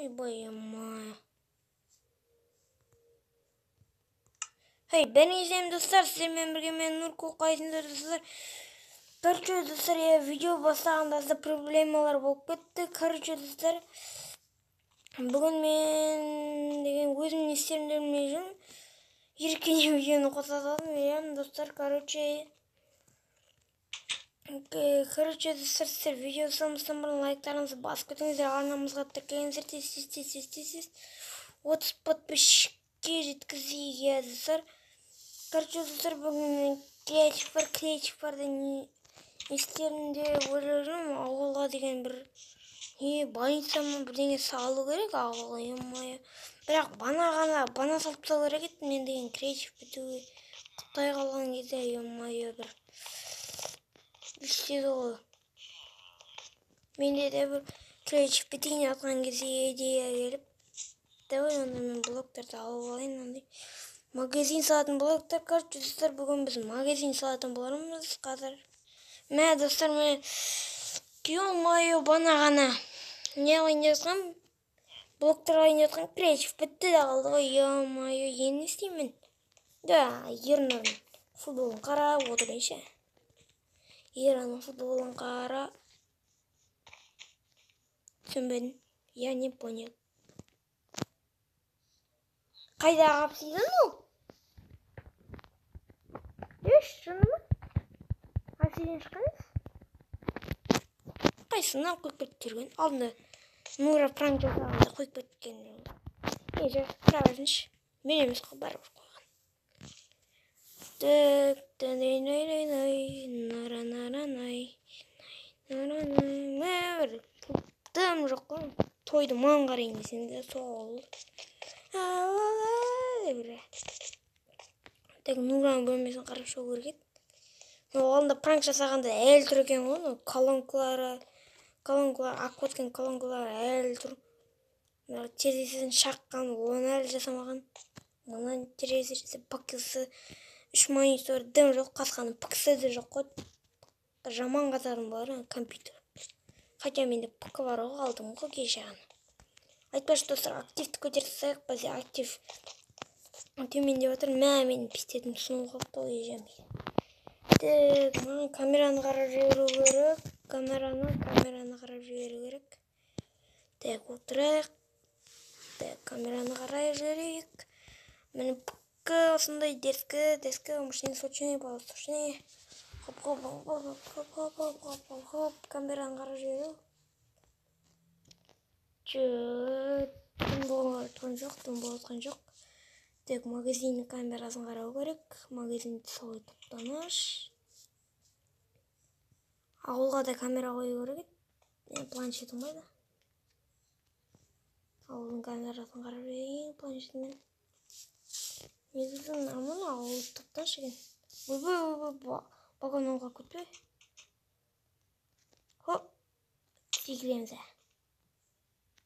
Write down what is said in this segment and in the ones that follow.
Ойбай, ема. Хей, бәріңізге достар, сіздермен бірге мен Нұрко, қайсыңдар достар. Короче, достар, я видео бастағанда проблемалар болып кетті. Короче, достар, бүгін мен деген өзім не істерімді білмей жүрмін. Еркене видеоны қоса салдым, иә, достар, короче. Короче, достар, сіздер видео салмастан бұрын лайктарыңызды басып кетіңіздер, арнамызға тіркеліңіздер, тез тез тез тез тез тез 30 подписчикке жеткізейік, иә, достар. Короче, достар, бүгін креатив бар, креатив барды не істерімді ойлап жүрмін. Ауылға деген бір не больница ма бірдеңе салу керек ауылға, е-мое. Бірақ бана ғана бана салып тастау керек еді. Мен деген креатив бітуге құттай қалған кезде, е-мое, бір істеді ғой. Менде де бір креатив бітейін жатқан кезде идея келіп, давай онда мен блоктарды алып алайын, андай магазин салатын блоктар. Короче, достар, бүгін біз магазин салатын боламыз қазір. Мә, достар, мен ё-моё, бана ғана не алайын деп жатқанмын, блоктар алайын деп жатқан, креатив бітті де қалды ғой, ё-моё, енді не істеймін? Да, Ернардың футболын қарап отырайыншы. Ернның футболын қара. Түсінбедім. Я не понял. Қайда қапсиды ол? Еш, шыны ма? Қапсиден шыққан емес? Қайсынан қойып кетіп жүрген? Алдында Нура пранк жасағанда қойып кеткен. Не, тұра берсінші. Мен емес қой, бәрібір қойған. Так, нара нара най. Нара най. Бір дым жоқ қой. Тойды маған қарайын десең де сол. Так, Нураның бөлмесін қарап шығу керек еді. Алдында пранк жасағанда әлі тұр екен ғой, мынау колонкалары, колонкалар, ағып кеткен колонкалар әлі тұр. Мына терезесін шаққан, оны әлі жасамаған. Мына терезесі, ПК-сы, 3 монитор, дым жоқ, қасқаның ПК-сы да жоқ қой. Жаман қатарым бар, компьютер. Хотя менде ПК бар ғой, алдым ғой кеше ғана. Айтпақшы, достар, активті көтеріп тастайық, бізде актив төмендеп жатыр. Мә, менің пистетім сынып қалыпты ғой, ежем. Так, маған камераны қарап жіберу керек. Камераны қарап жіберу керек. Так, отырайық. Так, камераны қарай жіберейік. Міне ПК осындай дерзкий, дерзкий, мышный, сочный, сочный. Хоп, хоп, хоп, хоп, хоп, хоп, хоп, хоп, хоп, хоп, камераны қарап жіберу. Чё, дым болып жатқан жоқ, дым болып жатқан жоқ. Так, магазиннің камерасын қарау керек. Магазин солай топтаныш. Ауылға да камера қою керек еді. Планшетім қайда? Ауылдың камерасын қарап жіберейін планшетіммен. Негізі нормально, ауыл топтаныш екен. Ойбай, ойбай, вагон оңға кетпей. Хоп, секіреміз.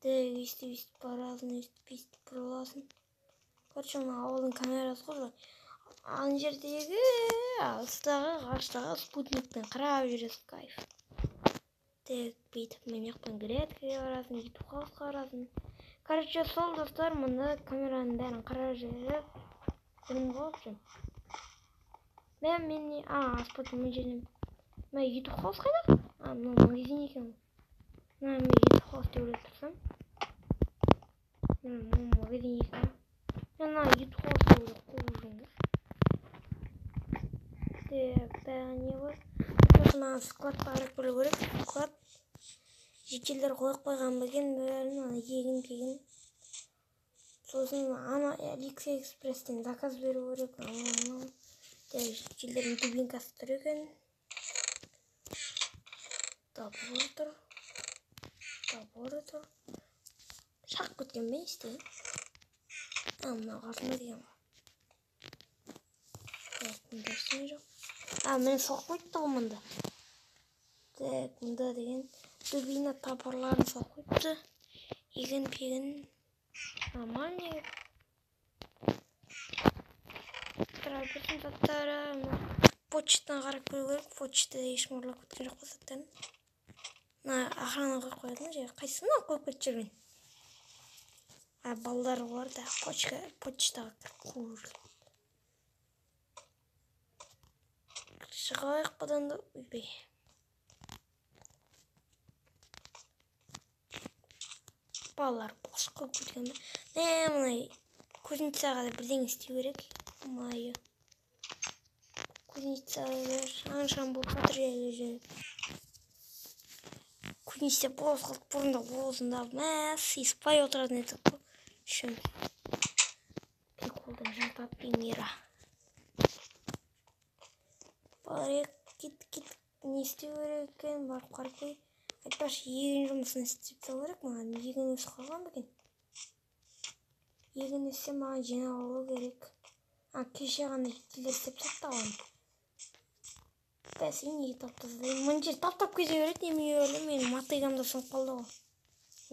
Так, өйстіп өйстіп барасың, өйстіп өйстіп бұрыласың. Короче, мына ауылдың камерасы ғой. Ана жердегі алыстағы ғарыштағы спутникпен қарап жүресің, кайф. Так, бүйтіп мына жақтан грядкаға барасың, бүйтіп хаусқа барасың. Короче, сол достар, мында камераның бәрін қарап жүріп жүрмін ғой, в общем. Мә, мен не, а, спутник мына жерден. Мә, ютуб хаус қайда? А, мынау магазин екен ғой. Мына мен ютуб хаус деп ойлап тұрсам. Мына магазин екен. Мына ютуб хаус деп ойлап қойып жүрмін ғой. Так, тағы не бар? Сосын маған склад қарап көру керек. Склад. Жителдер қойып қойған ба екен бәрін, ана егін пегін. Сосын ана Алиэкспресстен заказ беру керек. Анау мынау. Так, жителдердің дубинкасы тұр екен. Топор тұр. Топор тұр. Шағып кеткен бе істеген? А, мынау қасында деген ғой. Так, мында ештеңе жоқ. А, міне соғып қойыпты ғой мында. Так, мында деген дубина топорларын соғып қойыпты. Егін пегін нормальный. Тұра берсін заттары. Мына почтаны қарап көру керек. Почтада ешкім ұрлап кеткен жоқ қой заттарын. Мына охрана қойып қояды ма жерге? Қайсысына қойып кетіп жүрген? А балдар бар да почтаға кіріп қуу керек. Шығайық бұдан да. Ойбай. Балалар бос қойып кеткен бе? Мә, мына кузницаға да бірдеңе істеу керек. Майы. Кузницаға шаң-шаң болып жатыр жерлер. Кузница бос қалды, бұрында осында мә сыйыспай отыратын едік қой. Үшеуміз. Приколдан жыртады мира. Барайық, кет, кет. Не істеу керек екен, барып қарап көрейік. Айтпақшы, егін жұмысын істеп тастау керек маған. Егін өсіп қалған ба екен? Егін өссе маған жинап алу керек. А, кеше ғана жителдер істеп тастапты оны. Бәсе, неге таптазды? Мына жер таптап кете береді, немене берді? Менің мотыгам да сынып қалды ғой.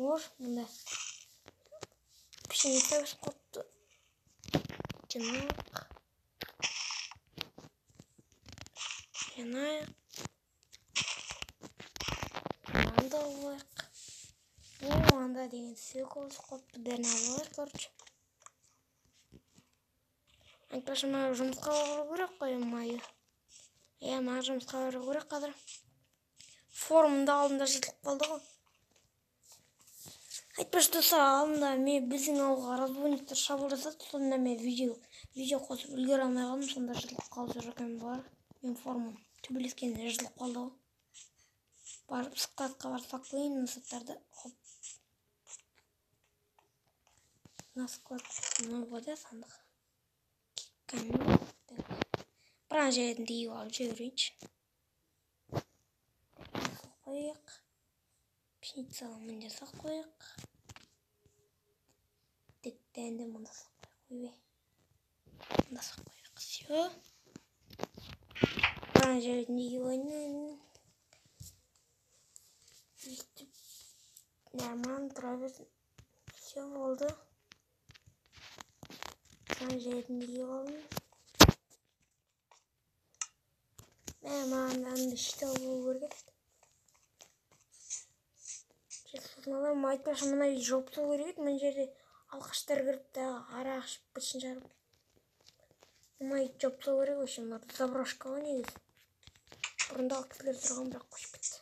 Ор, мында. Пшеница өсіп қалыпты. Жинайық. Жинайық. Мынаны да алайық. О, анда деген свекла өсіп қалыпты. Бәрін алып алайық, короче. Айтпақшы, маған жұмысқа бару керек қой, майы. Иә, маған жұмысқа бару керек қазір. Формам да алдында жыртылып қалды ғой. Айтпақшы, достар, алдында мен біздің ауылға разбойниктер шабуыл жасады, сонда мен видео қосып үлгере алмай қалдым, сонда жыртылып қалып жүр екен бұлар. Мен формам төбелескенде жыртылып қалды ғой. Барып складқа барып салып қояйын мына заттарды. Хоп. Мына склад мынау ғой да сандық. Бір ана жерден тиіп алып жүре берейінші. Қояйық. Пшеницаны мында салып қояйық. Тек дәнді мында салып қояйық. Ойбай. Мында салып қояйық. Всё. Бір ана жерден тиіп алайын. Өйтіп нормально тұра берсін. Всё болды. Бір ана жерден тиіп алдым. Мә, маған да андай щит алу керек еді. Сосын аламын. Айтпақшы, мына үйді жауып тастау керек еді. Мына жерде алқаштар кіріп тағы арақ ішіп бытшын жарып. Мына үйді жауып тастау керек вообще. Мына заброшка ғой негізі. Бұрында кісілер тұрған, бірақ көшіп кетті.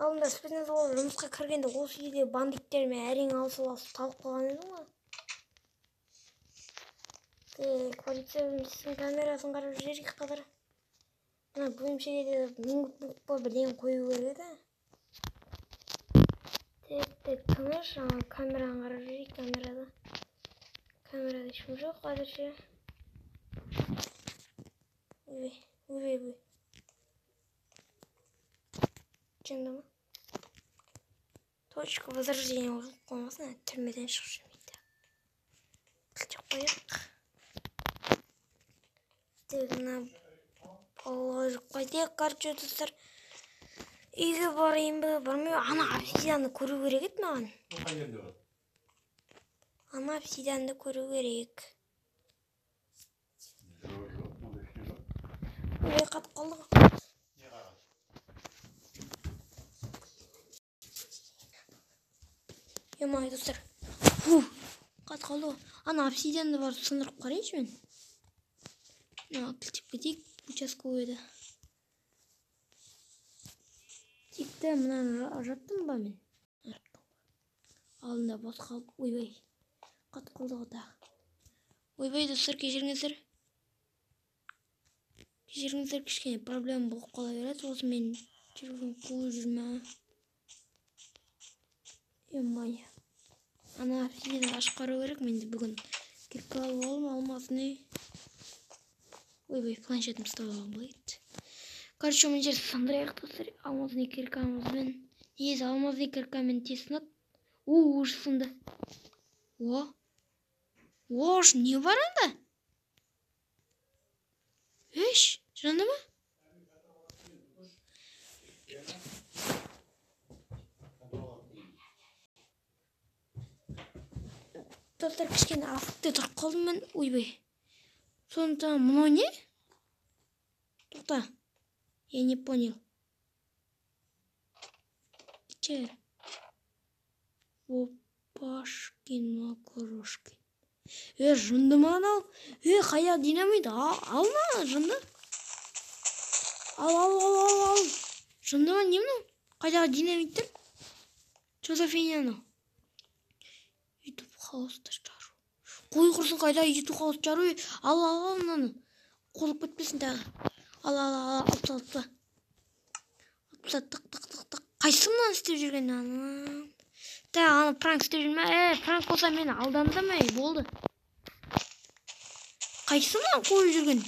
Алдында спецназ болып жұмысқа кіргенде осы үйде бандиттермен әрең алысып алысып талып қалған едім ғой. Так, полиция бөлімшесінің камерасын қарап жіберейік қазір. Мына бөлімшеге де ноутбук па бірдеңе қою керек еді. Так, так, тыныш, ана камераны қарап жіберейік, камерада. Камерада ешкім жоқ әзірше. Ойбай, ойбай, ойбай. Жынды ма? Точка возрождения қойып қоймасын, ә, түрмеден шығып жүрмейді. Кілтеп қояйық. Так, мына балаға жүріп қайтайық, короче, достар. Үйге барайын ба, бармай ба? Ана обсидианды көру керек еді маған. Ана обсидианды көру керек. Ой, қатып қалды ғой. Ё-моё, достар. Фу, қатып қалды ғой. Ана обсидианды барып сындырып қарайыншы мен. Мына кілтеп кетейік участковыйды. Текті мынаны жаптым ба мен? Жаптым. Алдында бос қалып, ойбай. Қатып қалды ғой тағы. Ойбай, достар, кешіріңіздер. Кешіріңіздер, кішкене проблема болып қала береді. Осы мен телефон қуып жүрмін. Ё-моё. Ана обсидианды ашып қарау керек. Мен де бүгін кіріп алып алдым, алмазный. Ойбай, планшетімді ұстап алғым былай кетті. Короче, мына жерді сындырайық, достар. Алмазный киркамызбен. Негізі алмазный киркамен тез сынады. О, уже сынды. О. О, не бар анда? Еш, жанды ма? Достар, кішкене афыкте тұрып қалдым мен. Ойбай. Сондықтан мынау не? Тоқта. Я не понял. Че? Опа. Какашкин, макарошкин. Е, жынды ма анау? Е, қайда динамит? Ал, мына жынды. Ал, ал, ал, ал, ал. Жынды ма, не мынау? Қайдағы динамиттер? Че за фигня анау? Ютуб хаусты жару. Қой, құрсын, қайда ютуб хаус жару? Ал, ал, ал мынаны. Қозып кетпесін тағы. Ал, ал, ал, алып таста, алып таста. Алып таста, тық, тық, тық, тық. Қайсысы мынаны істеп жүрген? Ана. Так, ана пранк істеп жүр ма? Е, пранк болса, мені алдандым, ей, болды. Қайсысы мынаны қойып жүрген?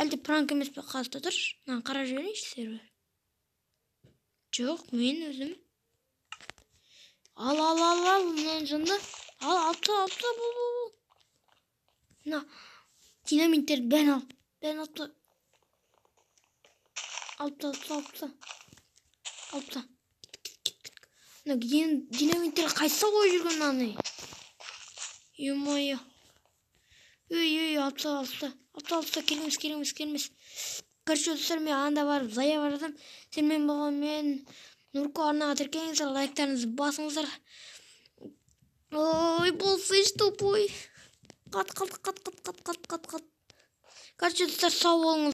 Әлде пранк емес пе? Қазір тұршы. Мынаны қарап жіберейінші, сервер. Жоқ, мен өзім. Ал, ал, ал, ал, мынаны, жынды. Ал, алып таста, алып таста, бол, бол, бол. Мына динамиттерді бәрін ал. Бәрін алып таста. Алып таста, алып таста, алып таста. Кет, кет, кет, кет. Мына динамиттер қайсысы қойып жүрген мынаны? Ё-моё. Ей, ей, алып таста, алып таста. Алып таста, алып таста, керек емес, керек емес, керек емес. Короче, достар, мен анда барып заява жазамын. Сенімен болған мен, Нұрко. Арнаға тіркеліңіздер, лайктарыңызды басыңыздар. Ой, болсайшы, тупой. Қат, қат, қат, қат, қат, қат, қат, қат. Короче, достар, сау болыңыз.